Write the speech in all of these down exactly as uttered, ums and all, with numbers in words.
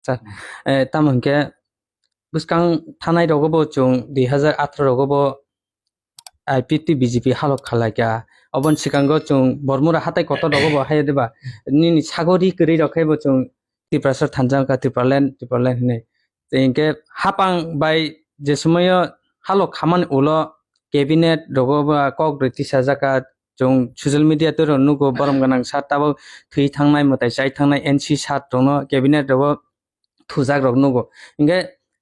Sir, eh, tamo hinkhe bwskang thanai rogo bo chwng dui hazar atharo rogo bo I P F T B J P halok khalai kha. Oboni swkango chwng Bormura hatai kotor rogo bo hai diba nini sagori kwrwi rok khe bo chwng Tiprasa thanjak kha, Tipraland, Tipraland hinwi. Tei hinkhe hapang bai je somoyo halok khamani ulo cabinet rogo ba kok rwi tisajak kha, chwng social media tei rok nugo borom gwnang sir tabuk thwi thangnai mwtai chai thangnai N C sir rokno cabinet rogo thujak rok nugo. Hinkhe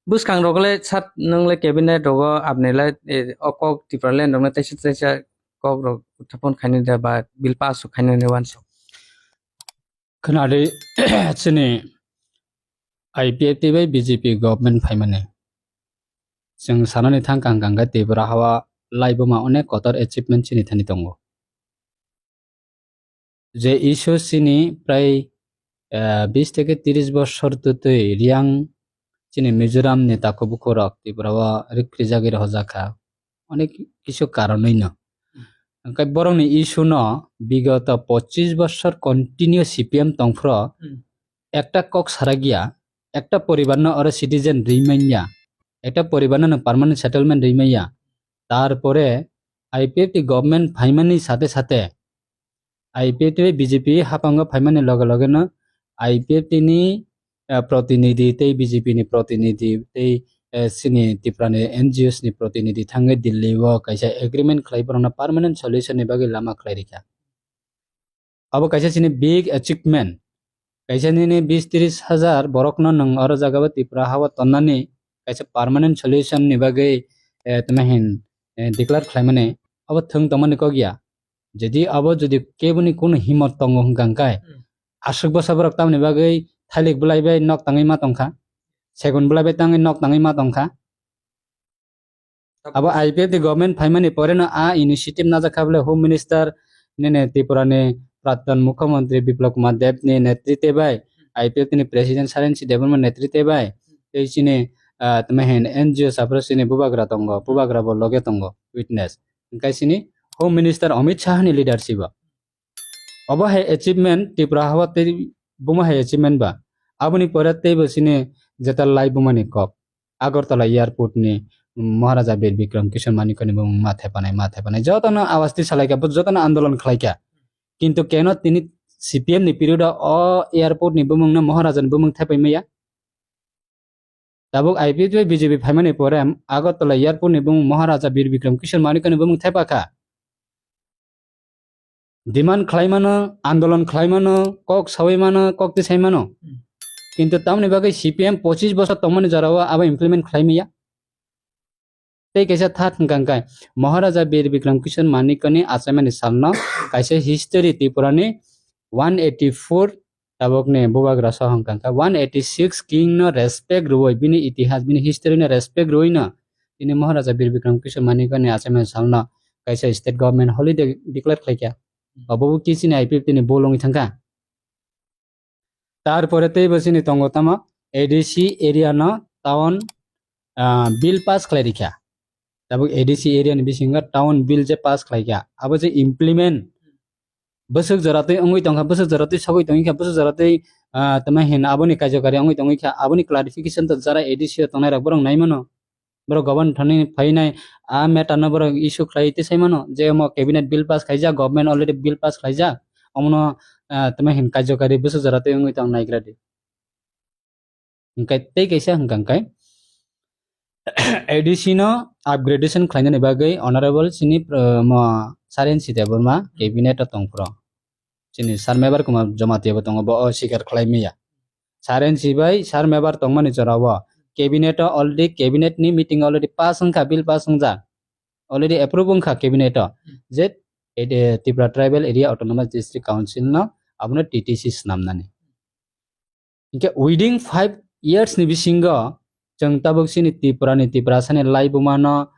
bwskang rok le sir nwng le cabinet rogo apni le, eh, o kok Tipraland rokno teisa teisa kok rok uthapon khainai da ba bill pass khainai da uansuk. Khwnadi chini I P F T bai B J P government phaimani. Chwng sanani thang kang kang khe Tripura hawa laibuma onek kotor achievement chini thani tongo. Je issue chini prai, eh, bis theke tris boshor twtwi Reang chini Mizoram ni takhuk bukhuk rok Tripura o rikprijagwi rohorjak kha. Onek kisu karonwi no. Hwnkhe borokni issue no bigoto pochis boshor continue C P M tongphro Hmm. ekta kok sarakya, ekta poribar no oro citizen rwi manya, ekta poribar no permanent settlement rwi manya. Tarpore I P F T government phaimani sate sate I P F T bai B J P hapango phaimani loge loge no I P F T ni, eh, protinidhi tei B J P ni protinidhi tei, eh, chini Tripura ni N G Os ni protinidhi thangwi Delhi o kaisa agreement khlai borokno permanent solution ni bagwi lama khlai rikha. Abo kaisa chini big achievement. Kaisa nini bis tris hajar borokno nwng oro jaga o Tripura ha o tonnani kaisa permanent solution ni bagwi, eh, tamo hin, eh, declare khlaimani abo thwng tongmani kok ya. Jodi abo jodi keboni kunu himot tongo hwnkha hwnkhe, Hmm. aswk bwsa borok tamoni bagwi thailik bwlai bai nok tangwi ma tongkha, segun bwlai bai tangwi nok tangwi ma tongkha. Abo I P F T government phaimani pore no a initiative najak kha bole Home Minister nini Tripura ni Praptan Mukhyamantri Biplab Kumar Deb ni netrite bai, I P F T ni President Saransi Debbarma netrite bai, tei chini, ah, tamo hin N G O sapro chini bubagra tongo, bubagra bo loge tongo, witness. Hwnkhe chini Home Minister Amit Shah ni leadership o. Obo hai achievement Tripura hawa tei buma hai achievement ba. Aboni pore teibo chini jetal lai bumani kok. Agartala airport ni Maharaja Bir Bikram Kishore Manikya ni bumung ma thepanai, ma thepanai. Jotono awasti salaikha, bo jotono andolon khlaikha. Kintu keno tini C P M ni period o, o airport ni bumung no Maharaja ni bumung thepai maya? Tabuk I P F T bai B J P phaimani pore Agartala airport ni bumung Maharaja Bir Bikram Kishore Manikya ni bumung thepakha. Demand khlai mano, andolon khlai mano, kok sawi mano, kok tisai mano. Hmm. Kintu tamoni bagwi C P M pochis bosor tongmani jorao abo implement khlai maya. Tei kaisa thak hwnkha hwnkhe Maharaja Bir Bikram Kishore Manikya ni achaimani salno kaisa history Tripura ni one eighty four tabukni bubagra sohong kangkha one eighty six king no respect rwui, bini itihas, bini history no respect rwui no tini Maharaja Bir Bikram Kishore Manikya ni achaimani salno kaisa state government holiday declare khlaikha. Obo bo kichini I P F T ni bolongwi thangkha. Tarpore teibo chini tongo tamo A D C area no town, ah, bill pass khlai rikha. Tabuk A D C area ni bisingo town bill je pass khlaikha, abo je implement bwswk jora twi wngwi tongkha, bwswk jora twi sogwi tongkha, bwswk jora twi, ah, tamo hin aboni kaijakari wngwi tongkha, aboni clarification to jara A D C o tongnai rok borok nai mano. Borok government thani phainai a matter no borok issue khlai tei sai mano je omo cabinet bill pass khaijak, government already bill pass khaijak, omono, ah, tamo hin kaijakari bwswk jora twi wngwi tong naigra di. Hwnkhe tei kaisa hwnkha hwnkhe A D C no upgradation khlainani bagwi Honorable chini, uh, mo Saransi Debbarma cabinet o tongphuru. Chini Sir Mebar Kumar Jamatia bo tongo, bo o sikar khlai maya. Saransi bai Sir Mebar tongmani jorao cabinet o already, cabinet ni meeting already pass wngkha, bill pass wngjak. Already approve wngkha cabinet o je, eh, Tripura Tribal Area Autonomous District Council no abono T T C swnamnani. Hinkhe within five years ni bisingo chwng tabuk chini Tripura ni, Tiprasa ni laibuma no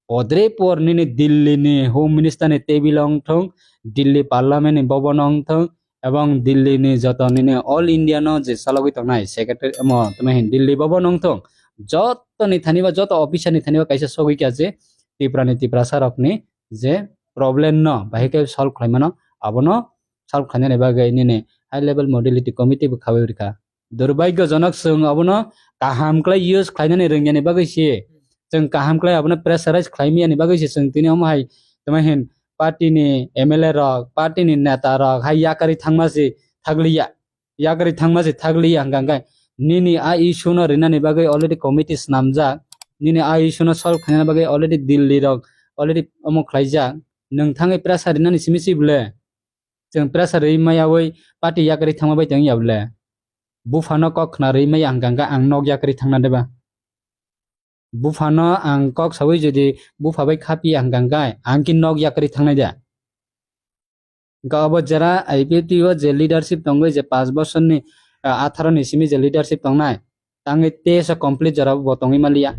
podre por nini Delhi ni Home Minister ni table o wngthung, Delhi Parliament ni bobo no wngthung, ebong Delhi ni joto nini All India no je chalogwi tongnai secretary, omo tamo hin Delhi bobo no wngthung, joto ni thani ba, joto officer ni thani ba kaisa sogwi kha je Tripura ni, Tiprasa rok ni je problem no bahai khe solve khlai mano, abono solve khlainani bagwi nini high level modality committee bo khaui rikha. Durbhagyojonok chwng obono kaham khlai use khlainani rwngyani bagwi se, chwng kaham khlai abono pressurize khlaimiyani bagwi se chwng tini omo hai tamo hin party ni M L A rok, party ni neta rok hai yakarwi thangma se thakliya. Yakarwi thangma se thakliya hwnkha hwnkhe nini a issue no rinani bagwi already committee snamjak, nini a issue no solve khainani bagwi already Delhi rok already omo khlaijak, nwng thangwi pressure rinani simi se bwle? Chwng pressure rwi maya oi party yakarwi thangma bai tongya bwle? Buphano kok khna rwi maya hwnkha hwnkhe ang nok yakarwi thangna deba? Buphano ang kok saui jodi bupha bai kha piya hwnkha hwnkhe ang khe nok yakarwi thangnai da? Hwnkhe obo jera I P F T o je leadership tongwi je panch bosorni, ah, atharo ni simi je leadership tongnai, tangwi teisa complete jora bo tongwi maliya.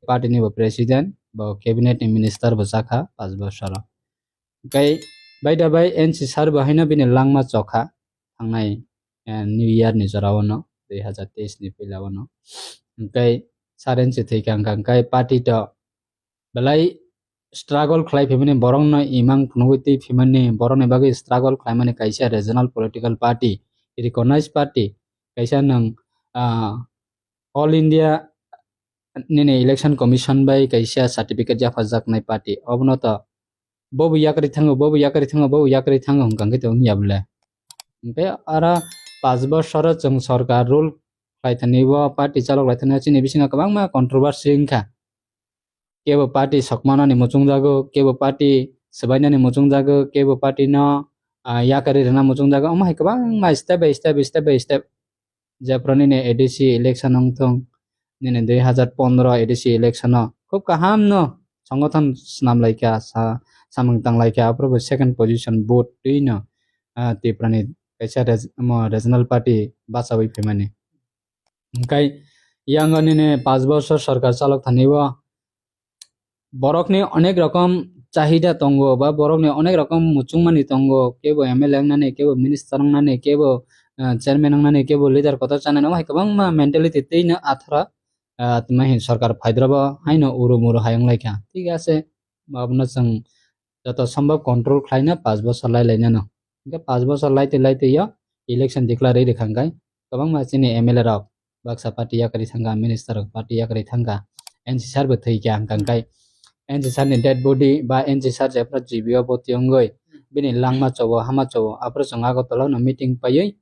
Party ni bo president, bo cabinet ni minister bo chakha panch bosoro. Hwnkhe bai da bai N C sir bo haino bini langma chokha thangnai, eh, New Year ni jora o no, dui hazar teis ni puila o no. Hwnkhe sir N C thwikha hwnkha hwnkhe party to belai struggle khlai phimani, borokno imang phunugwi twi phimani, borokni bagwi struggle khlaimani kaisa regional political party, recognized party, kaisa nwng, ah, All India nini Election Commission bai kaisa certificate yaphajaknai party. Obono to bobo yakarwi thango, bobo yakarwi thango, bobo yakarwi thango hwnkha hwnkhe to wngya bwle? Hwnkhe aro panch bosoro chwng sorkar rule khlai thani o, party chalok lai thani o, chini bisingo kwbangma controversy wngkha. Kebo party sokmanani muchungjago, kebo party swbainani muchungjago, kebo party no, ah, yakarwi rwna muchungjago. Omo hai kwbangma step by step, step by step. Jephru nini A D C election wngthung, nini dui hazar pondro A D C election o khub kaham no songothon swnam laikha, sa-, samung tang laikha, aphuru bo second position vote twi no, ah, Tripura ni kaisa reg-, omo regional party bachaui phaimani. Hwnkhe yango nini panch bosor sorkar chalok thani o borokni onek rokom chahida tongo ba borokni onek rokom muchungmani tongo, kebo M L A wngnani, kebo minister wngnani, kebo, ah, chairman wngnani, kebo leader kotor chanani, omo hai kwbangma mentality twi no athara, ah, tamo hin sorkar phaidrobo haino uru muru hai wnglaikha. Thik ase, abono chwng joto sombhob control khlaina panch bosor lai lainano. Hwnkhe panch bosor lai twi lai twi o election declare rwkha hwnkhe kwbangma chini M L A rok baksa party yakarwi thangkha, minister rok party yakarwi thangkha, N C sir bo thwikha hwnkha hwnkhe N C sir ni dead body ba N C sir jephru G B o boti wngwi bini langma chobo hama chobo aphuru chwng Agartala no meeting paiwi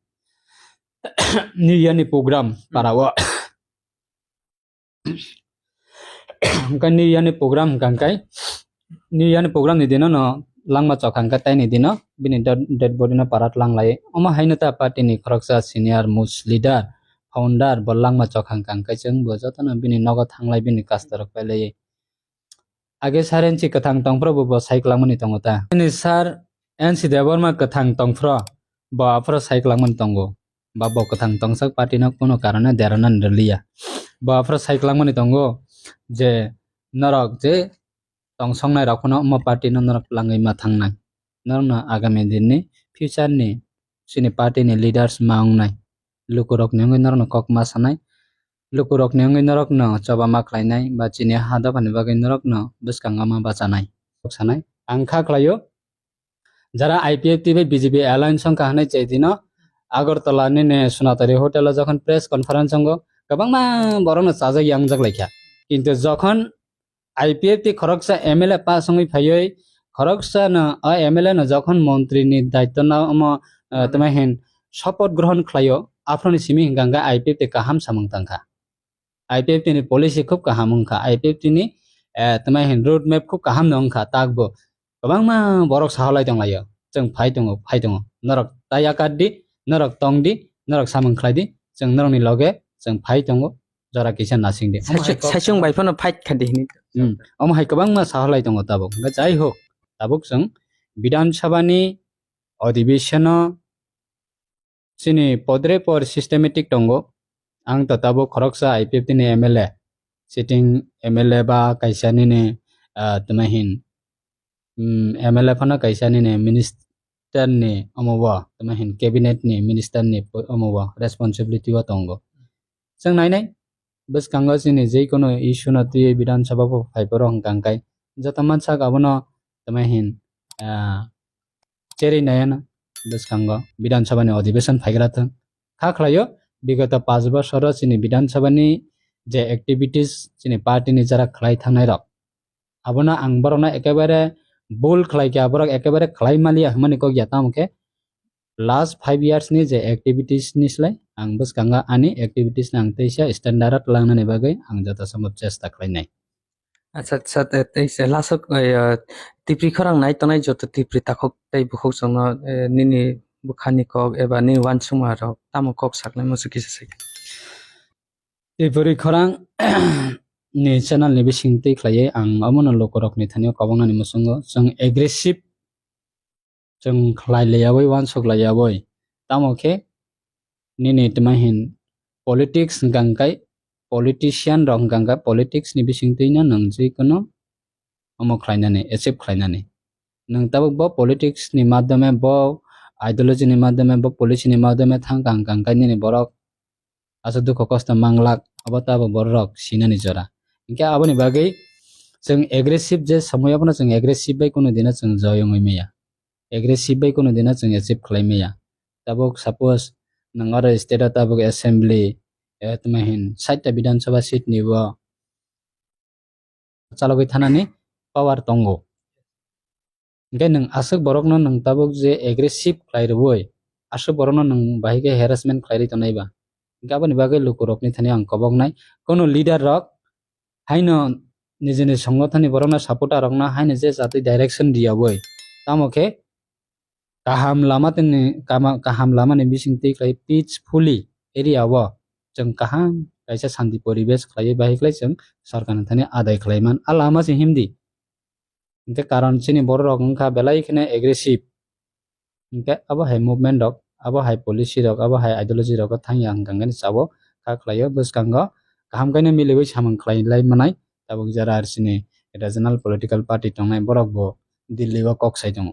New Year ni program para o. Hwnkhe New Year ni program hwnkha hwnkhe New Year ni program ni dino no langma chokha hwnkhe tei ni dino bini dead, dead body no parat lang lai. Omo haino ta party ni khoroksa senior most leader, founder bo langma chokha hwnkha hwnkhe chwng bo jotono bini nogo thanglai bini kastorok pailai. Age sir N C kwthang tongphuru bo, bo sai kwlangmani tongo ta. Bini sir N C Debbarma kwthang tongphuru bo aphuru sai kwlangmani tongo. Ba bo kwthang tongsak party no kunu karone derana rwliya. Bo aphuru sai kwlangmani tongo je norok je tongsongnai rok phano omo party no norok langwi ma thangnai. Norokno agami dinni future ni chini party ni leaders ma wngnai. Lukurokni wngwi norokno kok ma sanai. Lukurokni wngwi norokno choba ma khlainai ba chini ha dophani bagwi norokno bwskango ma bachanai. Kok sanai. Ang kha khlaio, jara I P F T bai B J P alliance wngkha hwnwi chai dino Agartala nini Sunatari Hotel o jokhon press conference wngo, kwbangma borokno chajak yangjak laikha. Kintu jokhon I P F T khoroksa M L A pass wngwi phaiwi khoroksa no, o M L A no jokhon montri ni daityo no omo, eh, tamo hin, sopoth grohon khlaio, aphuruni simi hwnkha hwnkha I P F T kaham samung tangkha. I P F T ni policy khub kaham wngkha, I P F T ni, eh, tamo hin, road map khub kaham no wngkha, takbo kwbangma borok sahalai tonglaio, chwng phai tongo, phai tongo, norok ta yakar di, norok tong di, norok samung khlai di, chwng norokni loge chwng phai tongo, jora kisa nasing di. Omo hai kok saichung bai phano fight kha di hini. Hmm, omo hai kwbangma sahalai tongo tabuk. Hwnkhe jai hok, tabuk chwng Bidhan Sabha ni odhibeshon o chini podre por systematic tongo. Ang to tabuk khoroksa I P F T ni M L A, sitting M L A ba kaisa nini, ah, tamo hin, mm, M L A phano kaisa nini minister ni omo bo, tamo hin cabinet ni minister ni po-, omo bo responsibility o tongo. Chwng nainai, bwskango chini jekono issue no twiwi Bidhan Sabha bo phai phuru hwnkha hwnkhe joto mansak abono tamo hin, ah, cherwi naiano bwskango Bidhan Sabha ni odhibeshon phaigra thwng. Kha khlaio, Bigoto panch bosoro chini Bidhan Sabha ni je activities chini party ni jara khlai thangnai rok, abono ang borokno ekebare bul khlai kha, borok ekebare khlai maliya hwnmani kok ya, tamo khe last five years ni je activities ni slai ang bwskango ani activities no ang teisa standard langnani bagwi ang joto sombhob chesta khlainai. Acha, acha, te, teisa last o, eh, Tipri khorang nai tongnai joto Tipri takhuk tei bukhuk chwngno, eh, nini bwkhani kok eba nini uansukma rok tamo kok saknai muchung kisa sakha. Tipri khorang ni channel ni bising twi khlaiwi ang omono lukurokni thani o kobongnani muchungo chwng aggressive chwng khlai laiyawi, uansuk laiyawi. Tamo khe nini tma hin politics hwnkha hwnkhe, politician rok hwnkha hwnkhe politics ni bising twi no nwng jikunu omo khlainani, achieve khlainani. Nwng tabuk bo politics ni madhyome, bo ideology ni madhyome, bo policy ni madhyome thang kha hwnkha hwnkhe nini borok aswk dukhu kosto manglak, abo tabuk borok rok sinani jora. Hinkhe aboni bagwi chwng aggressive je samwi abono chwng aggressive bai kunu dino chwng joy wngwi maya. Aggressive bai kunu dino chwng achieve khlai maya. Tabuk suppose nwng oro state o tabuk assembly, eh, tma hin sait ta Bidhan Sabha seat ni bo chalogwi thanani power tongo. Hinkhe nwng aswk borokno nwng tabuk je aggressive khlai rwui, aswk borokno nwng bahai khe harassment khlai rwi tongnai ba? Hinkhe aboni bagwi lukurokni thani ang koboknai, kono leader rok haino nijini songothoni borokno supporter rokno haino je jatwi direction riyaui, tamo khe kaham lama tini, kama-, kaham lamani bising twi khlai peacefully area o chwng kaham kaisa shanti poribesh khlaiwi bahai khlai chwng sorkarni thani adai khlai man. A lama se himdi. Hinkhe karon chini borok rok wngkha belai kheno aggressive. Hinkhe abo hai movement rok, abo hai policy rok, abo hai ideology rok thangya hwnkha hwnkhe chao kha khlaio bwskango kaham khaino miliwi samung khlai lai manai tabuk jera R C ni regional political party tongnai borok bo Delhi o kok sai tongo.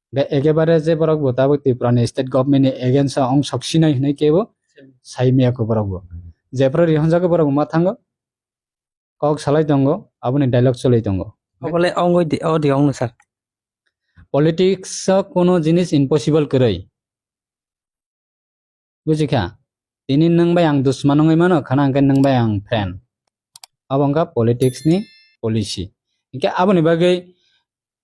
Hinkhe ekebare je borok bo tabuk Tripura ni state government ni against o ong sok sinai hinui kebo sai maya kho borok bo. Jephru rihonjago borok bo ma thango. Kok salai tongo, aboni dialogue cholai tongo. Obole ongoi di, o di ongno sir. Politics o kono jinis impossible kwrwi. Bujikha? Tini nwng bai ang dusman wngwi mano, khana hwnkhe nwng bai ang friend. Abo wngkha politics ni policy. Hinkhe aboni bagwi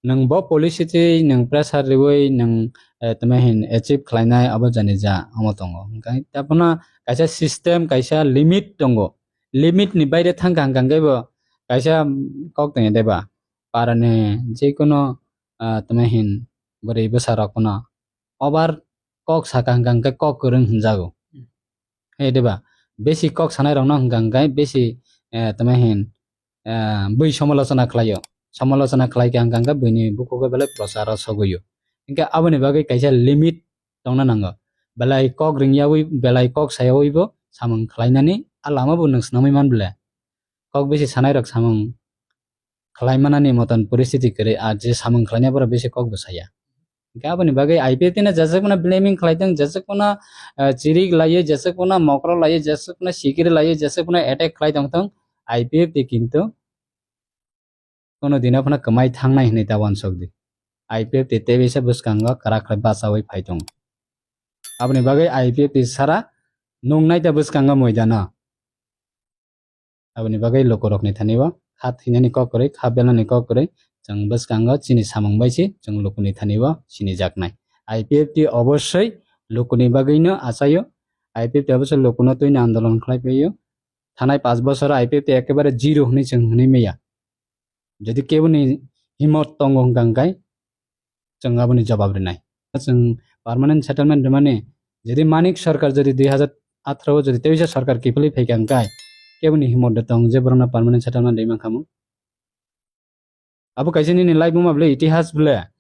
nwng bo policy twi nwng pressure riui nwng, eh, tma hin achieve khlainai abo jani ja omo tongo. Hinkhe taphano kaisa system, kaisa limit tongo. Limit ni baire thangkha hwnkha hwnkhe bo kaisa kok tongya deba. Parani jekunu, ah, tma hin bwrwi bwsa rok phano over kok saka hwnkha hwnkhe kok kwrwng hwnjago. Hmm. He diba? Besi kok sanai rokno hwnkha hwnkhe besi, eh, tma hin, eh, bui somolochona khlaio. Somolochona khlai khe hwnkha hwnkhe buini bukhugo belai procharo sogwio. Hinkhe aboni bagwi kaisa limit tongna nango. Belai kok ringyawi, belai kok sayawibo samung khlainani a lama bo nwng swnamwi man bwle. Kok besi sanai rok samung khlai manani moton poristiti kwrwi, a je samung khlainai borok besi kok bo saya. Hinkhe aboni bagwi I P F T no jeswk phano blaming khlai tong, jeswk phano, eh, chirik laiwi, jeswk phano mokro laiwi, jeswk phano sikiri laiwi, jeswk phano attack khlai tong thung, I P F T kintu kono dino phano kwmai thangnai hinwi ta uansuk di. I P F T tei bisa bwskango kwrak khlai bachaui phai tongo. Aboni bagwi I P F T sara nungnai ta bwskango moidano. Aboni bagwi lukurokni thani-o kha thwinani kok kwrwi, kha belani kok kwrwi, chwng bwskango chini samung bai se chwng lukuni thani-o sinijaknai. I P F T obosoi lukuni bagwino achaio, I P F T obosoi lukuno twino andolon khlai phaio. Thanai panch bosoro I P F T ekebare zero hwnwi chwng hwnwi maya. Jodi keboni himot tongo hwnkha hwnkhe, chwng aboni jawab rinai. Chwng permanent settlement rwmani, jodi Manik Sarkar jodi dui hazar atharo o jodi teisa sarkar kiphilwi phaikha hwnkhe, keboni himot de tong je borokno permanent settlement rwima khamu? Abo kaisa nini life wngma bwle itihas bwle.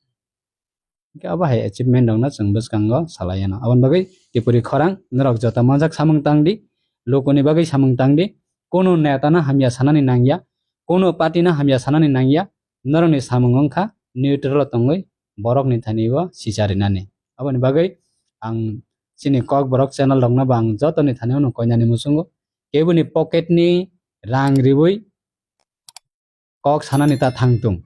Hwnkhe abo hai achievement rokno chwng bwskango salai anw. Aboni bagwi Tripuri khorang norok joto manjak samung tang di, lukuni bagwi samung tang di, kunu neta no hamya sanani nangya, kunu party no hamya sanani nangya, norokni samung wngkha neutral o tongwi borokni thani o sicha rinani. Aboni bagwi ang chini Kokborok channel rokno bo ang jotoni thani o koinani muchungo, keboni pocket ni rang riwi kok sanani ta thang tung.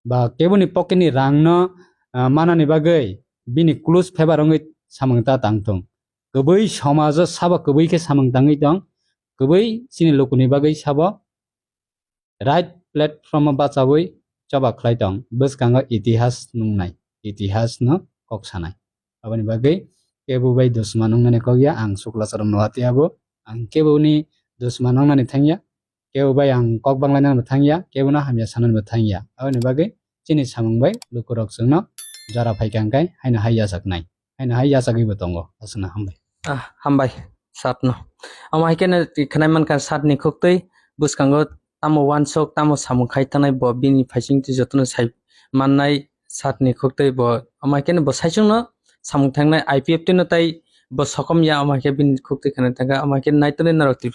Ba keboni pocket ni rang no, ah, manani bagwi bini close favor wngwi samung ta tang tung. kwbwi somajo sabo kwbwi khe samung tangwi tong, kwbwi chini lukuni bagwi sabo right platform o bachawi choba khlai tong, bwskango itihas nungnai, itihas no kok sanai. Aboni bagwi kebo bai dusman wngnani kok ya, ang Sukla Charan Noatia bo, ang kebo ni dusman wngnani thang ya, kebo bai ang kok banglainani bo thang ya, kebo no hamya sanani bo thang ya. Aboni bagwi chini samung bai lukurok chwngno jora phaikha hwnkhe haino hai yachaknai, haino hai yachagwi bo tongo. Aswkno hambai. Ah, hambai, sir no. Omo hai kheno twi khwnai mankha sir ni khuktwi bwskango tamo uansuk, tamo samung khai tanai bo bini phaising twi jotono sai mannai sir ni khuktwi bo. Omo hai kheno bo saichung no samung thangnai I P F T no tai bo sokom ya, omo hai khe bini khuktwi khwnai thangkha, omo hai khe naitonwi norok twi